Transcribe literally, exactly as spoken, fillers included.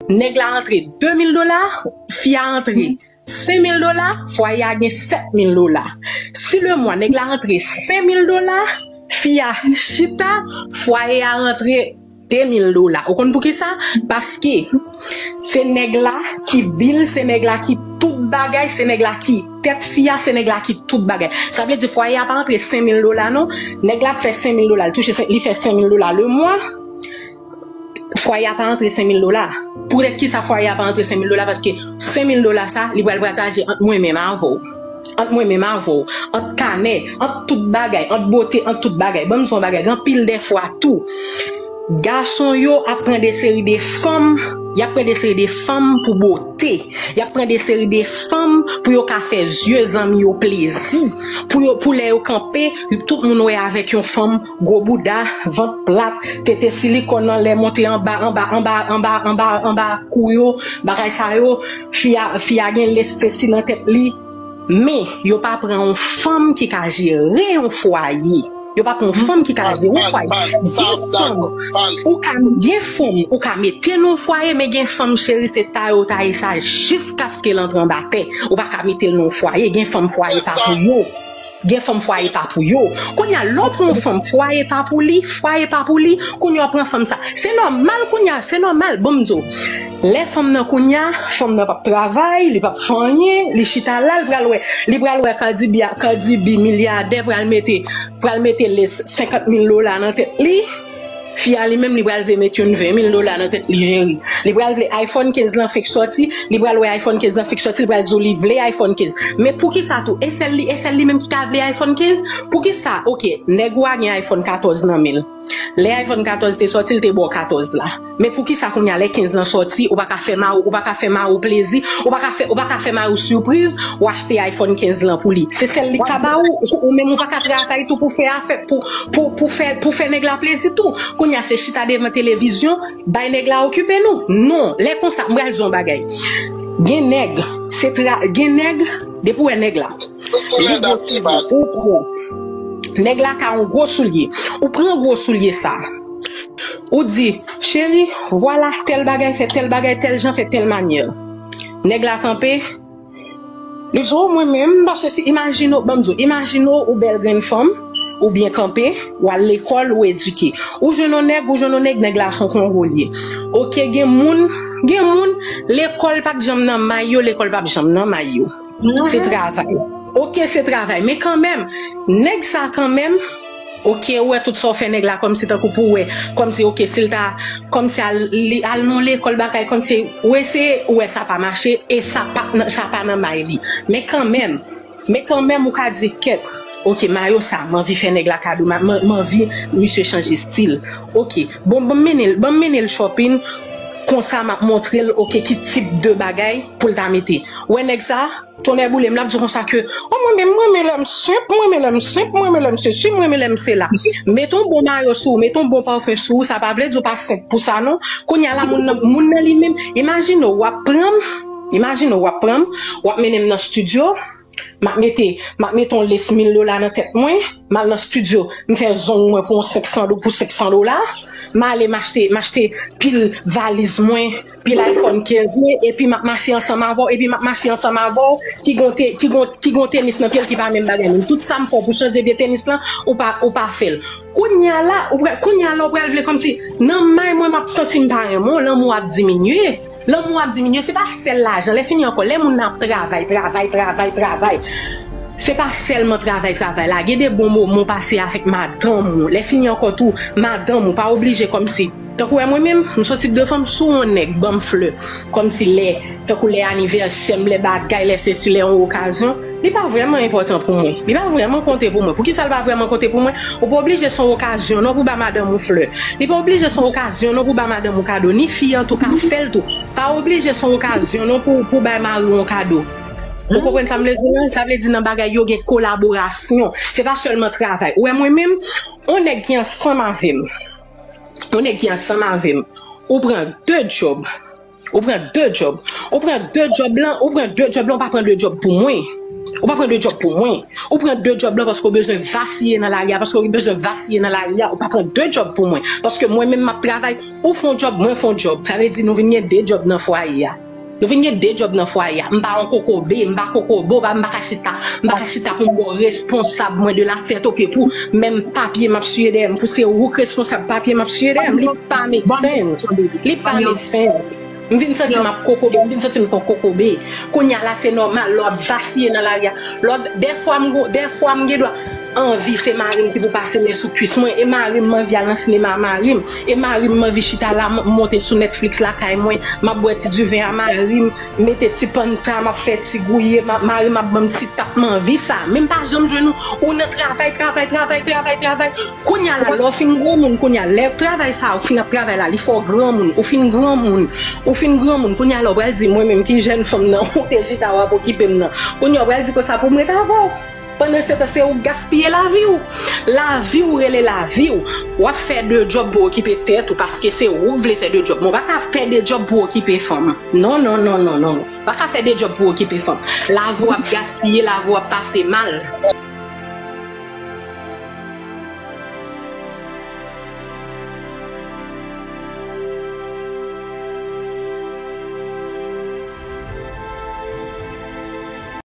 nèg la antre de mil dola, fi a antre senk mil dola, fwaye a gen sèt mil dola. Si le mwa nèg la antre senk mil dola, fi a chita, fwaye a rantre de mil dola. Ou konn poukisa? Paske se nèg la ki bil, se nèg la ki tout bagay, se nèg la ki tèt fi a, se nèg la ki tout bagay. Sa vle di fwaye a pa antre senk mil dola non. Nèg la ap fè senk mil dola, li touche, li fè senk mil dola le mwa. Fwaye a pa antre senk mil dola. Poutèt ki sa fwaye a pa antre senk mil dola? Paske senk mil dola sa, li pral pataje ant mwen menm avè w. Ant mwen menm avè w. Ant kanè, ant tout bagay, ant bote, ant tout bagay. Ban m di w yon bagay, gen anpil dè fwa tou. Gason yo ap pran de seri de fanm, y ap pran de seri de fanm pou bote. Y ap pran de seri de fanm pou yo ka fè zye zanmi yo plezi. Pou yo, pou lè yo kanpe, tout moun wè avèk yon fanm, gwo bouda, vant plat, tete silikòn anlè, monte anba, anba, anba, anba, anba, anba kou yo, bagay sa yo, fi a, fi a gen lès sesi nan tèt li. Men, yo pa pran yon fanm ki ka jere yon fwaye. Yo pa pran yon fanm ki ka jere yon fwaye. Gen fanm, ou ka, gen fanm, ou ka mete nan yon fwaye, men gen fanm, cheri, se ta yo ta ye sa jiskaske l antre anba tè. Ou pa ka mete l nan yon fwaye. Gen fanm, fwaye pa pou yo. Gen fanm, fwaye pa pou yo. Kounye a, lè w pran yon fanm, fwaye pa pou li, fwaye pa pou li, kounye a w pran fanm sa. Se nòmal kounye a, se nòmal. Bon, m di w, lè fanm nan kounye a, fanm nan p ap travay, li p ap fè anyen, li chita la, li pral wè, li pral wè Cardi B, Cardi B milyadè pral mete, pral mete lès senkant mil dola nan tèt li. Fi a li menm, li pral vle met youn ven mil dola nan tèt li, cheri. Li pral vle iPhone kenz lan fenk sòti, li pral wè iPhone kenz lan fenk sòti, li pral di w li vle iPhone kenz. Men poukisa tou? E sèl li, e sèl li menm ki ka vle iPhone kenz? Poukisa? Oke, nèg ou a gen iPhone katòz nan men l. Lè iPhone katòz te sòti, l te ba w katòz la. Men poukisa kounye a lè kenz lan sòti, ou pa ka fè mari, ou pa ka fè mari w plezi, ou pa ka fè, ou pa ka fè mari w sipriz, ou achte iPhone kenz lan pou li? Se sèl li k ka ba ou, ou, ou menm ou pa ka travay tou pou fè afè, pou, pou, pou fè, pou fè nèg la plezi tou. Kounye a se chita devan televizyon, bay nèg la okipe nou. Non, lè konsa, m pral di yon bagay. Gen nèg, se tra, gen nèg, depi w wè nèg la, li gwo soulye, ou pran. Nèg la ka yon gwo soulye. Ou pran gwo soulye sa. Ou di, cheri, vwala, tèl bagay fè tèl bagay, tèl jan fè tèl manyè. Nèg la kanpe, li di, o, mwen menm, paske si, imajine w, ban m di w, imajine w, ou bèl grenn fanm, ou byen kanpe, w al lekòl, ou edike. Ou jwenn yon nèg, ou jwenn yon nèg, nèg la se yon kongolye. Oke, gen moun, gen moun, lekòl pa t janm nan may yo, lekòl p ap janm nan may yo. Se travay. Oke, se travay. Men kanmenm, nèg sa kanmenm, oke, ou wè tout sa w fè nèg la kòmsi tankou pou wè, kòmsi, oke, si l ta, kòmsi al, li al nan lekòl bagay, kòmsi, ou eseye, ou wè sa pa mache, e sa pa, sa pa nan may li. Men kanmenm, men kanmenm, ou ka di, kèt, oke, mayo sa, m anvi fè nèg la kado, m, m, m anvi misye chanje stil. Oke, bon, ban m mennen l, ban m mennen l shopping, konsa m ap montre l, oke, ki tip de bagay pou l ta mete. Ou wè nèg sa, tonnè boule m, l ap di konsa ke, o, mwen menm, mwen renmen lè m senp, mwen renmen lè m senp, mwen renmen lè m sesi, mwen renmen lè m sela. Mete yon bon mayo sou ou, mete yon bon pafen sou ou, sa pa vle di w pa senp pou sa non. Kounye a la, moun nan, moun nan li menm, imajine w, w ap pran m, imajine w, w ap pran m, w ap mennen m nan estidyo, m ap mete, m ap mete yon lès mil dola nan tèt mwen, m al nan estidyo, m fè zong mwen pou yon senk san do, pou senk san dola, m ale m achte, m achte pil valiz mwen, pil iPhone kenz mwen, epi m ap mache ansanm avè w, epi m ap mache ansanm avè w, ki gon te, ki gon, ki gon tenis nan pye l ki pa menm bagay menm. Tout sa m fè w pou chanje vye tenis lan, ou pa, ou pa fè l. Kounye a la, ou pral, kounye a la, ou pral vle kòmsi, nan may mwen, m ap santi m pa renmen w, lanmou ap diminye. Lanmou ap diminye, se pa sèl lajan. Lè fini ankò, lè moun nan ap travay, travay, travay, travay. Se pa sèlman travay, travay la. Gen de bon moman w pase avèk madanm ou. Lè fini ankò tou, madanm ou pa oblije kòmsi. Tankou wè mwen menm, m se yon tip de fanm, si w yon nèg ban m flè. Kòmsi lè, tankou lè anivèsè m, lè bagay, lè sesi, lè yon okazyon. Li pa vrèman enpòtan pou mwen. Li pa vrèman konte pou mwen. Poukisa l pa vrèman konte pou mwen? Ou pa oblije se yon okazyon non pou ba madanm ou flè. Li pa oblije se yon okazyon non pou ba madanm ou kado. Ni fi an tou ka fè l tou. Pa oblije se yon okazyon non pou, pou bay mari w yon kado. Ou konprann sa m vle di la? Sa vle di nan bagay yo gen kolaborasyon. Se pa sèlman travay. Ou wè mwen menm, yon nèg ki ansanm avè m. Yon nèg ki ansanm avè m. Ou pran de djòb. Ou pran de djòb. Ou pran de djòb lan, ou pran de djòb lan, ou pa pran de djòb pou mwen. Ou pa pran de djòb pou mwen. Ou pran de djòb la paske ou bezwen vasiye nan lari a, paske ou bezwen vasiye nan lari a, ou pa pran de djòb pou mwen. Paske mwen menm m ap travay, ou fè yon djòb, mwen fè yon djòb. Sa vle di nou vin gen de djòb nan fwaye a. Nou vin gen de djòb nan fwaye a. M pa yon kokobe, m pa kokobe, m pa, m pa ka chita. M pa ka chita pou m ba w responsab mwen de la tèt o pye pou menm papye m ap siye dèyè m, pou se ou k responsab papye m ap siye dèyè m. Li pa make sense. Li pa make sense. M vin santi m ap kokobe, m vin santi m fè kokobe. Kounye a la, se nòmal, lè w ap vasiye nan lari a. Lè w ap, dèfwa m, dèfwa m gen dwa anvi, se mari m ki pou pase men sou kwis mwen, e mari m, m anvi al nan sinema a mari m, e mari m, m anvi chita la, m monte sou Netflix lakay mwen, m ap bwè ti diven a mari m, mete ti panta, m ap fè ti gouye, m ap, mari m ap ban m ti tap, m anvi sa. Men m pa janm jwenn ou, ou nan travay, travay, travay, travay, travay. Kounye a la, lè w fin granmoun, kounye a, lè travay sa a, ou fin ap travay la, li fè w granmoun, ou fin granmoun, ou fin granmoun, kounye a la, w pral di, mwen menm ki jèn fanm nan, ou te chita w ap okipe m nan. Kounye a, w pral di konsa pou m ret avè w. Pandan se tan, se ou k gaspiye lavi w. Lavi w rele lavi w. W ap fè de djòb pou okipe tèt ou, paske se ou k vle fè de djòb. Men w pa ka fè de djòb pou okipe fanm. Non, non, non, non, non. W pa ka fè de djòb pou okipe fanm. Lavi w ap gaspiye, lavi w ap pase mal.